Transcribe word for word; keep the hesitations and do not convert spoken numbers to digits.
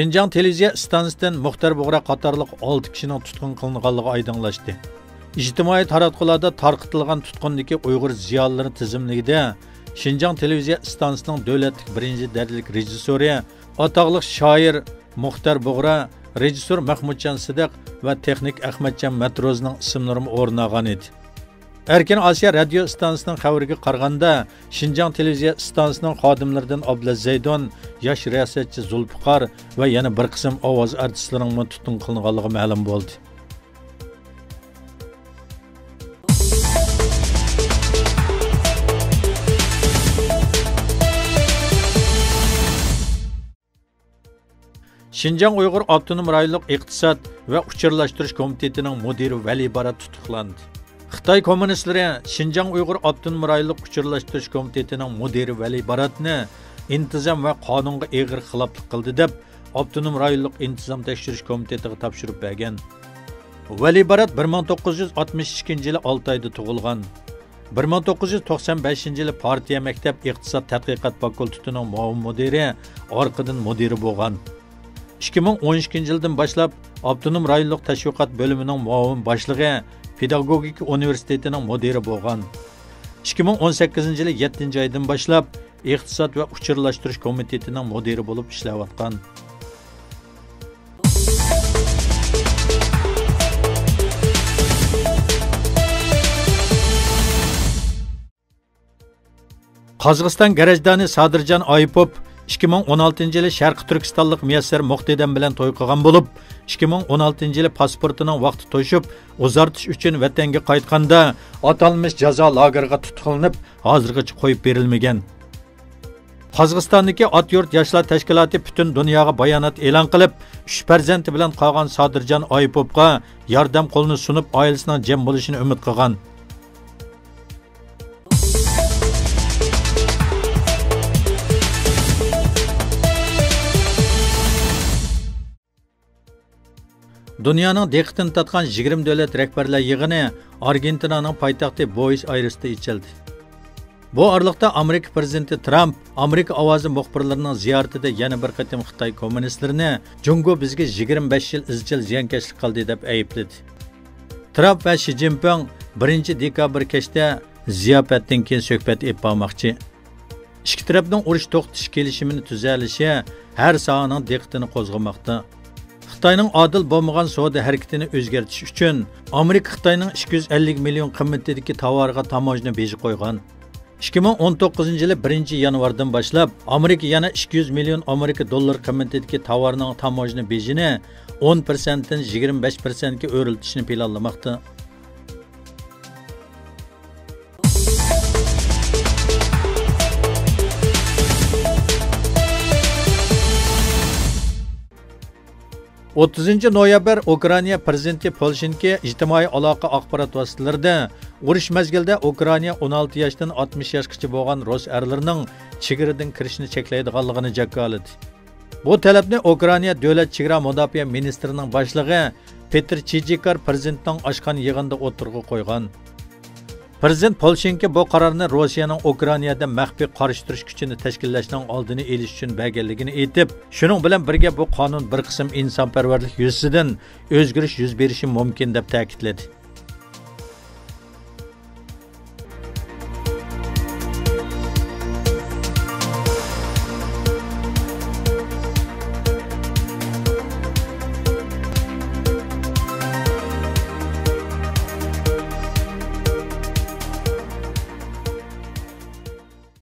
شىنجاڭ تېلېۋىزىيە ئىستانسىسىدىن مۇختەر بۇغرا قاتارلىق ئالتە كىشىنىڭ تۇتقۇن قىلىنغانلىقى ئايدىڭلاشتى. ئىجتىمائىي تاراتقۇلاردا تارقىتىلغان تۇتقۇندىكى ئۇيغۇر زىيالىيلىرى تىزىملىكىدە شىنجاڭ تېلېۋىزىيە ئىستانسىسىنىڭ دۆلەتلىك بىرىنچى دەرىجىلىك رېژىسسورى، ئاتاقلىق شائىر مۇختەر بۇغرا، رېژىسسور مەخمۇتجان سىدىق ۋە تېخنىك ئەخمەتجان مەتروزنىڭ ئىسىملىرىمۇ ئورۇن ئالغان ئىدى. ئەركىن ئاسىيا رادىيو ئىستانسىسىنىڭ خەۋىرىگە قارىغاندا، شىنجاڭ تېلېۋىزىيە ئىستانسىسىنىڭ خادىملىرىدىن ئابلەت زەيدۇن، ياش رىياسەتچى زۇلپىقار ۋە يەنە بىر قىسىم ئاۋاز ئارتىسلىرىنىڭمۇ تۇتقۇن قىلىنغانلىقى مەلۇم بولدى. شىنجاڭ ئۇيغۇر ئاپتونوم رايونلۇق ئىقتىساد ۋە ئۇچۇرلاشتۇرۇش كومىتېتىنىڭ مۇدىرى ۋەلى بارات تۇتۇقلاندى. خىتاي كوممۇنىستلىرى شىنجاڭ ئۇيغۇر ئاپتونوم رايونلۇق ئۇچۇرلاشتۇرۇش كومىتېتىنىڭ مۇدىرى ۋەلى باراتنى ئىنتىزام ۋە قانۇنغا ئېغىر خىلاپلىق قىلدى دەپ، ئاپتونوم رايونلۇق ئىنتىزام تەكشۈرۈش كومىتېتىغا تاپشۇرۇپ بەرگەن. ۋەلى بارات بىر مىڭ توققۇز يۈز ئاتمىش ئىككىنچى يىلى ئالتايدا تۇغۇلغان. بىر مىڭ توققۇز يۈز توقسان بەشىنچى يىلى پارتىيە مەكتەپ ئىقتىساد تەتقىقات فاكۇلتېتىنىڭ مۇئاۋىن مۇدىرى، ئارقىدىن مۇدىرى بولغان. ئىككى مىڭ ئون ئىككىنچى يىلدىن باشلاپ ئاپتونوم رايونلۇق تەشۋىقات بۆلۈمىنىڭ مۇئاۋىن باشلىقى، پېداگوگىكا ئۇنىۋېرسىتېتىنىڭ مۇدىرى بولغان. ئىككى مىڭ ئون سەككىزىنچى يىلى يەتتىنچى ئايدىن باشلاپ ئىقتىساد ۋە ئۇچۇرلاشتۇرۇش كومىتېتىنىڭ مۇدىرى بولۇپ ئىشلەۋاتقان. قازاقىستان گىرەجدانى سادىرجان ئايپوپ ئىككى مىڭ ئون ئالتىنچى يىلى شەرقىي تۈركىستانلىق مۇيەسسەر مۇقتىدەم بىلەن توي قىلغان بولۇپ، ئىككى مىڭ ئون ئالتىنچى يىلى پاسپورتىنىڭ ۋاقتى توشۇپ، ئۇزارتىش ئۈچۈن ۋەتەنگە قايتقاندا، ئاتالمىش جازا لاگېرىغا تۇتقۇنلىنىپ، ھازىرغىچە قويۇپ بېرىلمىگەن. قازاقىستاندىكى ئات يۇرت ياشلار تەشكىلاتى پۈتۈن دۇنياغا بايانات ئېلان قىلىپ، ئۈچ پەرزەنتى بىلەن قالغان سادىرجان ئايپوپقا ياردەم قولىنى سۇنۇپ، ئائىلىسىنىڭ جەم بولۇشىنى ئۈمىد قىلغان. دۇنيانىڭ دىققىتىنى تارتقان يىگىرمە دۆلەت رەھبەرلەر يىغىنى ئارگېنتىنانىڭ پايتەختى بويس ئايرېستا ئېچىلدى. بۇ ئارىلىقتا ئامېرىكا پىرېزىدېنتى ترامپ ئامېرىكا ئاۋازى مۇخبىرلىرىنىڭ زىيارىتىدە يەنە بىر قېتىم خىتاي كوممۇنىستلىرىنى جۇڭگو بىزگە يىگىرمە بەش يىل ئىزچىل زىيانكەشلىك قىلدى دەپ ئەيىبلىدى. ترامپ ۋە شى جىنپىڭ بىرىنچى دېكابىر كەچتە زىياپەتتىن كېيىن سۆھبەت ئېلىپ بارماقچى. ئىككى تەرەپنىڭ ئۇرۇش توختىتىش كېلىشىمىنى تۈزەلىشى ھەر ساھەنىڭ دىققىتىنى قوزغىماقتا. خىتاينىڭ ئادىل بولمىغان سودا ھەرىكىتىنى ئۆزگەرتىش ئۈچۈن، ئامېرىكا خىتاينىڭ ئىككى يۈز ئەللىك مىليون قىممىتىدىكى تاۋارىغا تاموژنا بېجى قويغان. ئىككى مىڭ ئون توققۇزىنچى يىلى بىرىنچى يانۋاردىن باشلاپ، ئامېرىكا يەنە ئىككى يۈز مىليون ئامېرىكا دوللىرى قىممىتىدىكى تاۋارنىڭ تاموژنا بېجىنى ئون پىرسەنتتىن يىگىرمە بەش پىرسەنتكە ئۆرلىتىشنى پىلانلىماقتا. ئوتتۇزىنچى نويابىر ئۇكرائىنا پىرېزىدېنتى پولشېنكو ئىجتىمائىي ئالاقە ئاخبارات ۋاسىتىلىرىدە ئۇرۇش مەزگىلىدە ئۇكرائىنا ئون ئالتە ياشتىن ئاتمىش ياشقىچە بولغان رۇس ئەرلىرىنىڭ چېگرىدىن كىرىشنى چەكلەيدىغانلىقىنى جاكارلىدى. بۇ تەلەپنى ئۇكرائىنا دۆلەت چېگرا مۇداپىئە مىنىستىرىنىڭ باشلىقى پېتىر چىجىكار پىرېزىدېنتنىڭ ئاچقان يىغىنىدا ئوتتۇرىغا قويغان. پىرېزىدېنت پولشېنكو بۇ قارارنى روسىيەنىڭ ئۇكرائىنادا مەخپىي قارشى تۇرۇش كۈچىنى تەشكىللەشنىڭ ئالدىنى ئېلىش ئۈچۈن بەرگەنلىكىنى ئېيتىپ، شۇنىڭ بىلەن بىرگە بۇ قانۇن بىر قىسىم ئىنسانپەرۋەرلىك يۈزىسىدىن ئۆزگىرىش يۈز بېرىشى مۇمكىن دەپ تەكىتلىدى.